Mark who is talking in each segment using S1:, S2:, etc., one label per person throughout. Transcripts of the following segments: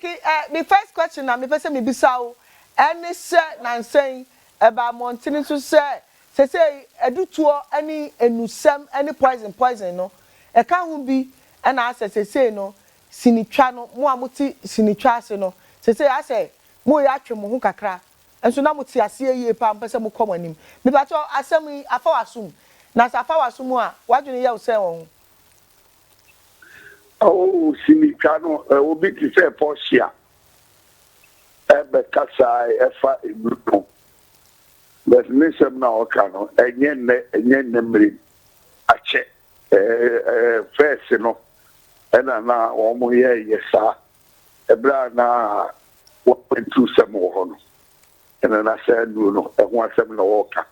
S1: Siki, me first question na mepɛ sɛ mebisa wo ɛne sɛ, nansɛn ɛba mmɔntene so sɛ sesei adutoɔ ne enusɛm ne poison poison no ɛka ho bi, ɛna asɛ sesei no sinitwa no, mo a mote sinitwa ase no, sesei asɛ mo yɛ atwe mo ho kakra, nso na mo te aseɛ yie paa, mpɛ sɛ mo kɔ mo anim. Mipatɔ, asɛm yi afa w'asom, na sɛ afa w'asom a, wadwene yɛ wo sɛ wɔn ho?
S2: Oh, sinitwa no, obi te sɛ Portia ɛbɛkasa ɛfa nnuru no, but ne nsɛm na ɔka no, ɛnyɛ nnɛ mmere mu. Akyɛ ɛɛ ɛɛ first no ɛna na wɔn yɛ yɛ saa ɛberɛ a na wɔn ntu sɛm wɔ hɔ no, ɛna na sɛ nnuro no ɛho asɛm na wɔreka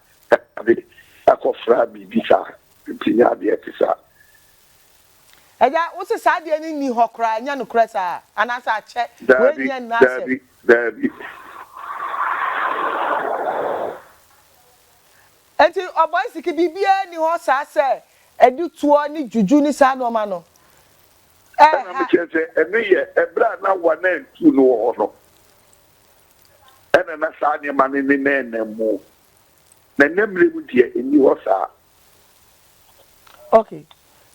S2: ɛde akɔfra biribi saa, nti nyɛ adeɛ te saa.
S1: Ɛgya, wosi saa adeɛ no nni hɔ koraa, ɛnyɛ nokorɛ saa anaasɛ akyɛ
S2: Daabi.
S1: Wei nyɛ nna asɛm?
S2: Daabi, daabi.
S1: Nti Ɔbɔe Siki, biribiara ni hɔ saa sɛ ɛde toɔ ne juju ne saa nneɛma no?
S2: Ɛna
S1: Ɛha
S2: mekyerɛ sɛ ɛno yɛ ɛberɛ a na 1 and 2 no wɔ hɔ no, ɛna na saa nneɛma no ne nɛɛnɛ mu, na nnɛ mmerɛ mu deɛ, ɛnni hɔ saa.
S1: Okay,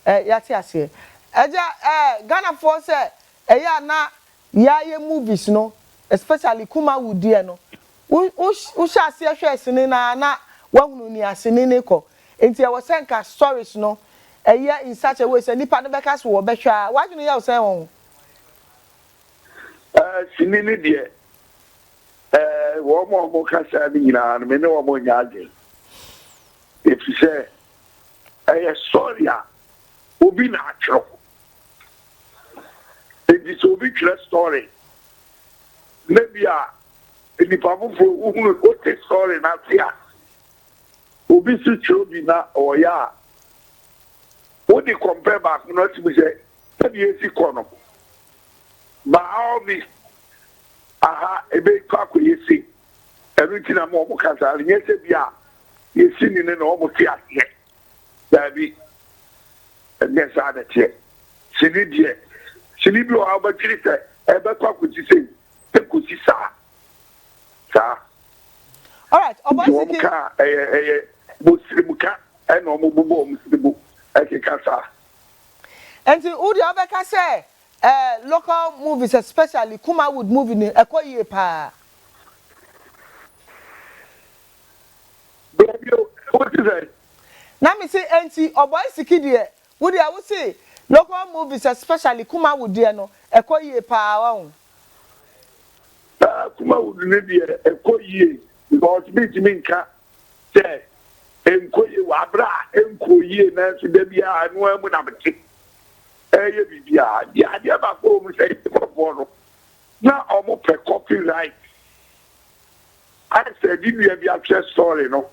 S1: yate aseɛ. Ɛgya, Ghanafoɔ sɛ ɛyɛ a na yɛayɛ movies no, especially Kumawood deɛ no, wo wo wohyɛ aseɛ hwɛ sini na wahunu ni asini ne kɔ, nti ɛwɔ sɛ nka stories no ɛyɛ in such a way sɛ nipa no bɛka so wɔbɛhwɛ a, wadwene yɛ wo sɛn wɔn ho?
S2: Sini no deɛ, wɔn a wɔn kasa no nyinaa no, me ne wɔn nyɛ adwene, ɛfiri sɛ ɛyɛ story a obi na atwerɛ. Nti sɛ obi twerɛ story na bi a nipa foforɔ wohunu wote story n'ase a, obi si twerɛ bi na ɔyɛ a, wode compare baako no atumi sɛ sɛdeɛ esi kɔ no, by all means aha ebe kɔ akɔyɛ se. Ɛno nti na ma ɔmo kasa no, nyɛ sɛ bi a yɛsi ni ne na ɔmo te aseɛ. Daabi, ɛnyɛ saa na teɛ. Sini deɛ, sini bi wɔ hɔ a wobɛtwere sɛ ɛbɛkɔ akɔsi sɛ ɛkɔsi saa saa.
S1: Alright, Ɔbɔe
S2: Nti wɔn
S1: Siki.
S2: ka ɛyɛ bosirimu ka, ɛna ɔmo bobɔ ɔmo sirimu ɛkeka saa.
S1: Nti wo deɛ, wobɛka sɛ local movies, especially Kumawood movie ni, ɛkɔ yie paa?
S2: Baabi o, wote sɛ?
S1: Na me se, nti Ɔbɔe Siki deɛ, wo deɛ wo se local movies, especially Kumawood deɛ no, ɛkɔ yie paa wɔn?
S2: Kumawood no deɛ, ɛkɔ yie, because mi nka sɛ nkɔ yie wɔ abere a nkɔ yie, nanso da biara ɛno mu na mete ɛyɛ biribiara deɛ. Adeɛ baako wɔ mu sɛ nkurɔfoɔ no na ɔmo pɛ copyright, ayɛ sɛ de nua bi atwerɛ story no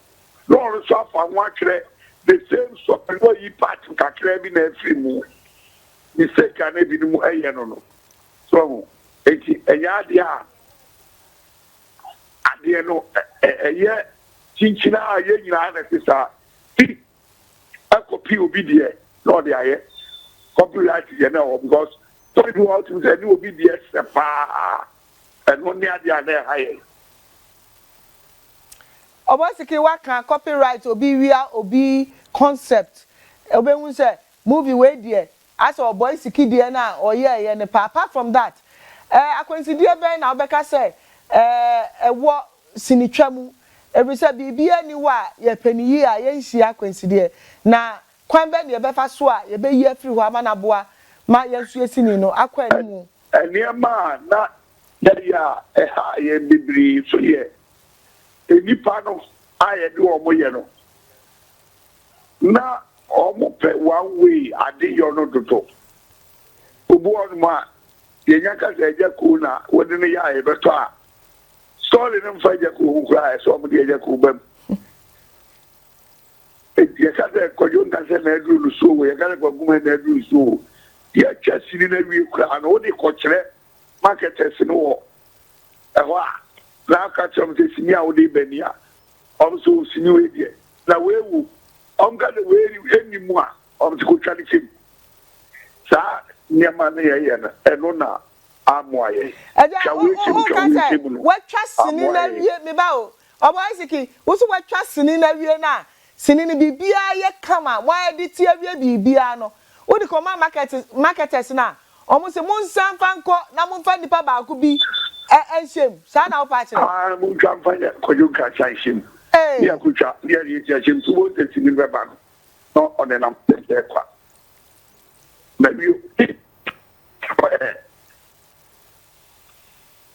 S2: na ɔno nso afa ho atwerɛ the same story na wayi part kakra bi na afiri mu. Mistake a na ebinom ɛyɛ no so eti ɛnyɛ adeɛ a adeɛ no ɛyɛ kyinkyin a yɛn nyinaa na ɛte saa ti ɛkɔpi obi deɛ na ɔde ayɛ copyright deɛ na ɛwɔ, because story bi wɔ hɔ a sɛ ɛne obi deɛ sɛ paa, ɛno ne adeɛ a na ɛha yɛn.
S1: Ɔbɔe Siki, waka copyright, obi wia obi concept, obehu sɛ movie wei deɛ, asɛ Ɔbɔe Siki deɛ na ɔyɛ ɛyɛ ne pa. Apart from that, akwansideɛ bɛn na wobɛka sɛ ɛwɔ sinitwa mu? Ebi sɛ biribi ani hɔ a yɛpɛ ne yie a yɛnhyia akwansideɛ, na kwan bɛn na yɛbɛfa so a yɛbɛyi afiri hɔ ama n'aboa ma yɛn nso yɛsini no akɔ anim?
S2: Nneɛma a na yɛyɛ a ɛha yɛn bebree so yɛ nnipa no a yɛde wɔn yɛ no, na wɔn pɛ one way ade yɔ no dodo. Obi wɔ nom a yɛnya kasa Agya Koo na wɔde no yɛ a yɛbɛtɔ a, story no mfa Agya Koo ho koraa, ɛsɛ wɔn de Agya Koo bam. Yɛka sɛ Kwadwo Nkasɛ na aduru no so o, yɛka sɛ Kwakuma na aduru so o, yɛtwa sini no awie koraa no, wode kɔkyerɛ marketers no wɔ ɛhɔ a, na aka kyerɛ m sɛ sini a wode ba ni a, ɔm sɛ sini wei deɛ na wei wo, ɔm ka sɛ wei ɛni mu a, ɔm sɛ kɔtwa no kyɛm. Saa nneɛma no yɛyɛ no, ɛno na Ammoa yɛn.
S1: Agya,
S2: Twa
S1: wo,
S2: wei
S1: wo,
S2: hyɛ mu, twa
S1: woka
S2: wei
S1: sɛ
S2: hyɛ mu no,
S1: woatwa sini
S2: ammoa
S1: no
S2: yɛn.
S1: awie, me ba o, Ɔbɔ Isiki, wo se woatwa sini no awie no a, sini no biribiara yɛ kama, moaɛdete awie biribiara no, wode kɔma market, marketers no a, wɔn se monsan mfa nkɔ na momfa nipa baako bi ɛ, nhyɛ mu. Saa na wopɛ akyerɛ?
S2: Aane, montwa mfa nyɛ Kwadwo Nkrakyɛ nhyɛ mu, ne
S1: Ee.
S2: yɛakɔtwa, ne yɛde ati ahyɛ mu, so wobɛhu sɛ sini no bɛba no, na ɔnenam sɛ kwa. Mawie o. Ɛ.